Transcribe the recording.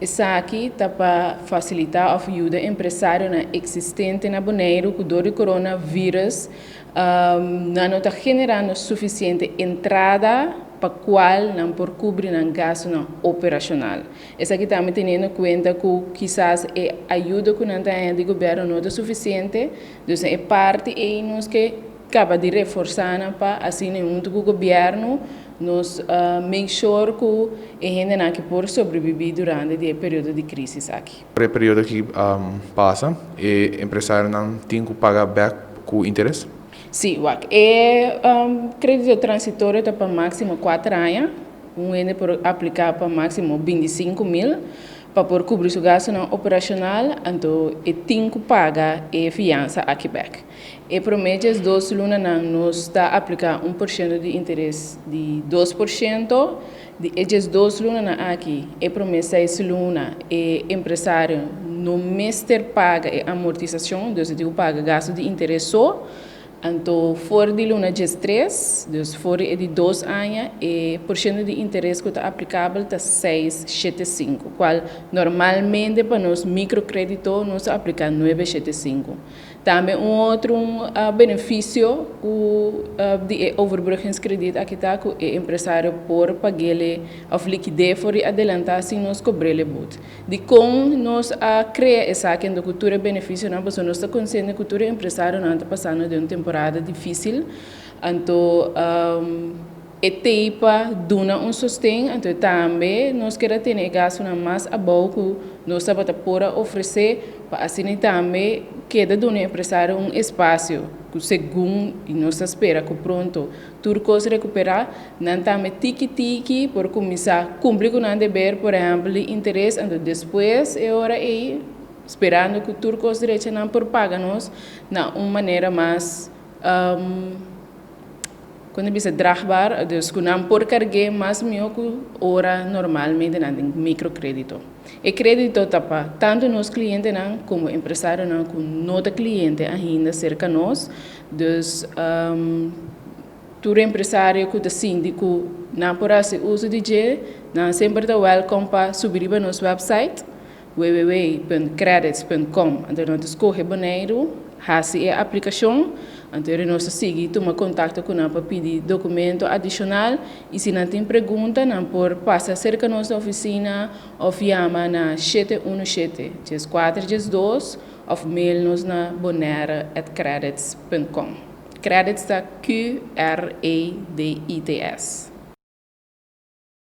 Esaki ta pa fasilitá òf yuda empresarionan eksistente na Boneiru ku dor di coronavirus nan no ta generando sufisiente entrada pa kual nan por kubri nan gastunan operashonal. Esaki tambe teniendo kuenta ku kisas e ayuda ku nan ta haña di gobièrnu no ta sufisiente, dus na e parti ei nos ke kaba di reforsá nan pa asina huntu ku gobièrnu nos make sure ku e hendenan aki por sobrebibí durante di e periodo di krísis aki. Ora e periodo aki pasa, e empresarionan tin ku paga bèk ku interes? Sí, wak. E krédito transitorio ta pa máksimo kuater aña. Un hende por apliká pa máksimo 25.000 pa por kubri su gastunan operashonal, anto e tin ku paga e fiansa aki bèk. E promé 12 lunanan nos ta apliká 1% di interes di 2%. Di e 12 lunanan aki, e promé 6 luna e empresario no mester paga e amortisashon, dus e tin ku paga gastu di interes so. Anto for di luna 13, dus for di 2 aña, e porshento di interes ku ta aplikabel ta 6,75, kual normalmente pa nos mikrokrédito nos ta apliká 9,75. Tambe un otro benefisio ku di e overbruggingskrediet aki ta ku e empresario por pag'é òf likid'é for di adelantá sin nos kobr'é but. Dikon nos a krea esaki anto ku tur e benefisionan? Pasobra nos ta konsiente ku tur e empresarionan ta pasando den un temporada difísil, anto e t'ei pa duna un sosten, anto tambe nos ke tene e gastunan mas abou ku nos tabata por a ofresé pa asina tambe keda duna e empresario un espasio ku segun nos ta spera ku pronto tur kos rekuperá, nan tambe tiki tiki por kuminsá kumpli ku nan deber, por ehèmpel di interes, anto despues e ora ei, sperando ku tur kos drecha, nan por paga nos na un manera mas kon bisa draagbaar, dus ku nan por karg'é mas mihó ku ora normalmente nan tin mikrokrédito. E krédito ta pa tantu nos klientenan komo empresarionan ku no ta kliente ainda serka nos, dus tur empresario ku ta sinti ku nan por hasi uso di dje, nan semper ta welcome pa subi riba nos website www.qredits.com, anto nan ta skohe Boneiru, hasi e aplikashon, anto nos ta sigui tuma kontakto ku nan pa pidi dokumento adishonal i si nan tin pregunta, nan por pasa serka nos ofisina òf yama na 717 14 12 òf mail nos na bonaire@qredits.com. Qredits ta Qredits.